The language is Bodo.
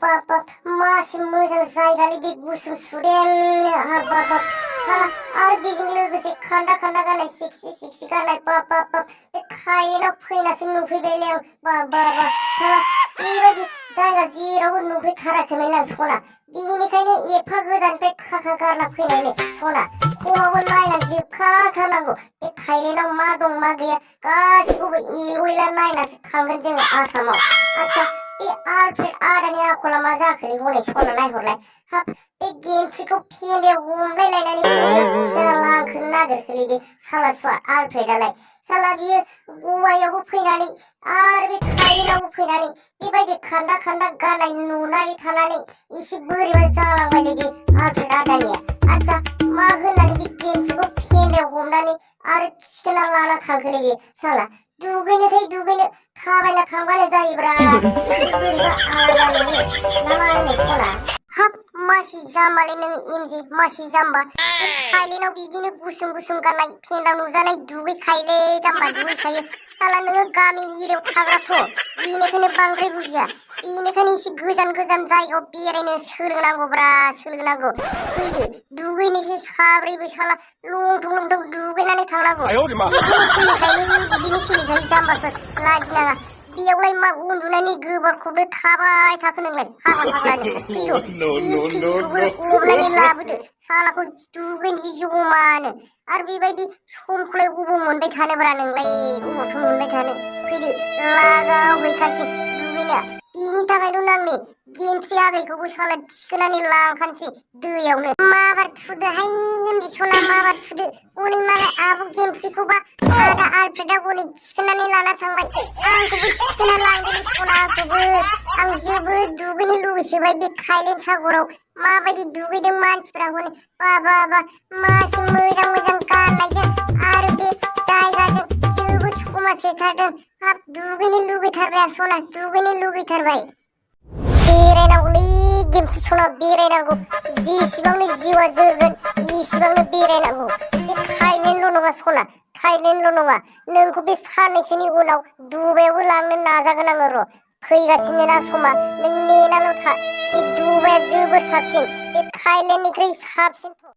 हाब मासि मोजां जायगालै बे गुसुं सुदेमनो हाब साला आरो बेजों लोगोसे खान्दा गाननाय सिक्सि गाननाय बे थायलेन्डआव फैनासो नुफैबायलै आं साला बेबायदि जायगा जेरावबो नुफैथाराखैमोन आं सना बेनिखायनो एफा गोजाननिफ्राय थाखा गारना फैनायलै सना खमावबो नायना जोबखाथारनांगौ बे थायलेन्डआव मा दं मा गैया गासिखौबो एलवेला नायनासो थांगोन जोङो आसामाव आच्छा बे आलफ्रेड आदानि आखला मा जाखोलै हनै सना नायहरलाय हाब बे गेमस्रिखौ फेन्दायाव हमलायलायनानै थिखोना लांखोनो नागिरखोलै बे साला सुवा आलफ्रेडआलाय साला बियो गवायावबो फैनानै आरो बे थायलेन्डआवबो फैनानै बेबायदि खान्दा गाननाय नुनानै थानानै एसे बोरैबा जालांबायलै बे आलफ्रेड आदानिया आच्छा मा होननानै बे गेमस्रिखौ फेन्दायाव हमनानै आरो थिखोना लाना थांखोलै बे साला दुगैनो थाबायना थांबानो जायोब्रा एसे बोरैबा आलादा नुयो ना मा होनो सना हाब मासि जाम्बालै नों एमजे मासि जाम्बा बे थायलेन्डआव बिदिनो गुसुं गाननाय फेन्दाव नुजानाय दुगैखायोलै जाम्बा दुगैखायो साला नोङो गामि एरियायाव थाग्राथ' बेनिखायनो बांद्राय बुजिया बेनिखायनो एसे गोजान जायगायाव बेरायनो सोलोंनांगौ फैदो दुगैनोसो साब्रैबो साला लंथं दुगैनानै थांनांगौ बिदिनो सोलिखायो जाम्बाफोर लाजिनाङा बेयावलाय मा उन्दुनायनि गोबोरखौनो थाबाय थाखो नोंलाय फाग्लानि फैद' खेथिखौबो हमनानै लाबोदो सालाखौ दुगैनोसै जमानो आरो बेबायदि समखौलाय अबाव मोनबाय थानोब्रा नोंलाय अबावथो मोनबाय थानो फैदो लागाव हैखानोसै दुगैनो बेनि थाखायनो आंनि गेमस्रि आगैखौबो साला थिखोनानै लांखानोसै दैयावनो माबार थुदोहाय एमजे सना माबार थुदो हनै मालाय आब' गेमस्रिखौबा आदा आलफ्रेडआ हनै थिखोनानै लाना थांबाय आंखौबो थिखोना लांदोलै सना आं जोबोद दुगैनो लुबैसोबाय बे थायलेन्ड सागराव माबायदि दुगैदों मानसिफ्रा हनै बा मासि मोजां गाननायजों आरो बे जायगाजों जोबोद समायफ्लेथारदों हाब दुगैनो लुगैथारबाय आं सना दुगैनो लुगैथारबाय बेरायनांगौलै गेमस्रि सना बेरायनांगौ जेसेबांनो जिउआ जोरगोन एसेबांनो बेरायनांगौ बे थायलेन्डल' नङा सना थायलेन्डल' नङा नोंखौ बे साननैसोनि उनाव दुबाइयावबो लांनो नाजागोन आङो र' फैगासिनो ना समा नों नेनाल' था बे दुबाइया जोबोर साबसिन बे थायलेन्डनिख्रुइ साबसिन